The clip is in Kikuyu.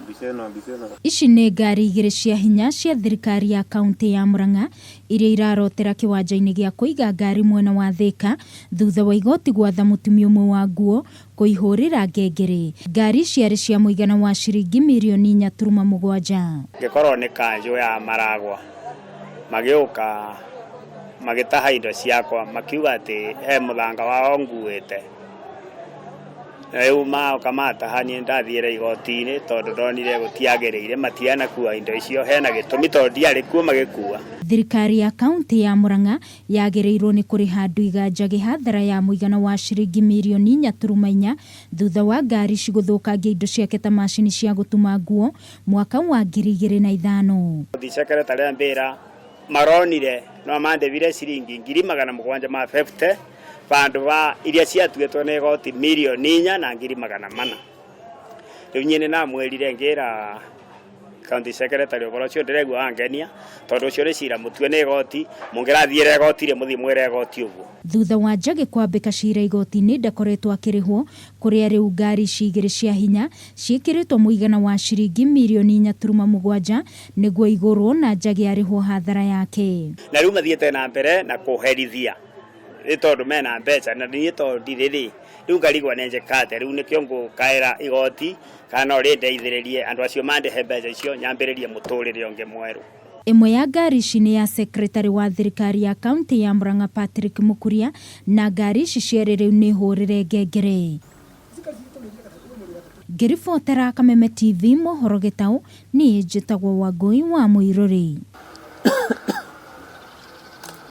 Mbica ĩno, mbica ĩno. Ici nĩ ngari igĩrĩ cia hinya cia thirikari ya kauntĩ ya Murang'a iria irarotera kĩwanja-inĩ gĩa kũiga ngari mwena wa Thĩka thutha wa igoti gwatha mũtumia ũmwe wa nguo kũihũrĩra ngengere. Ngari ciarĩ cia mũigana wa ciringi mirioni inya turuma mũgwanja. Ngĩkorwo nĩ kanjũ ya Maragwa magĩũka magĩtaha indo ciakwa makiuga atĩ he mũthanga wao nguĩte. Rĩu maoka mataha niĩ ndathiĩre igoti-inĩ tondũ ndonire gũtiagĩrĩire matianakua indo icio hena gĩtũmi tondũ ndiarĩ kuo magĩkua. Thirikari ya kauntĩ ya Murang'a yagĩrĩirwo nĩ kũrĩha Ndwiga Njagĩ hathara ya mũigana wa ciringi mirioni inya turuma inya thutha wa ngari ici gũthũkangia indo ciake ta macini cia gũtuma nguo mwaka wa 2005. County secretary ambĩra maronire no mandĩbire ciringi 750,000 vandũ va iria ciatuĩtwo nĩ igoti 4,400,000. Rĩu niĩ nĩ namwĩrire ngĩra county secretary ũhoro ũcio ndĩraigua wangenia tondũ ũcio nĩ cira mũtue nĩ igoti, mũngĩrathiĩra igoti rĩ mũthiĩ mwĩre igoti ũguo. Thutha wa Njagĩ kwambĩka cira igoti-inĩ ndakoretwo akĩrĩhwo kũrĩa rĩu ngari ici igĩrĩ cia hinya ciĩkĩrĩtwo mũigana wa ciringi mirioni inya turuma mũgwanja nĩguo igũrwo na Njagĩ arĩhwo hathara yake. Na rĩu mathiĩte na mbere na kũherithia nĩ tondũ mena mbeca na niĩ tondũ ndirĩ rĩ, rĩu ngarigwo nĩ njĩka atĩa, rĩu nĩkĩo ngũkaĩra igoti kana no rĩndeithĩrĩrie andũ acio mandĩhe mbeca icio nyambĩrĩrie mũtũrĩre ũngĩ mwerũ. Ĩmwe ya ngari ici nĩ ya secretary wa thirikari ya kauntĩ ya Murang'a Patrick Mukuria na ngari ici cierĩ rĩu nĩ hũrĩre ngengere. Ngĩribotera Kameme TV mohoro Gĩtaũ, niĩ njĩtagwo Wangũi wa Mũirũrĩ.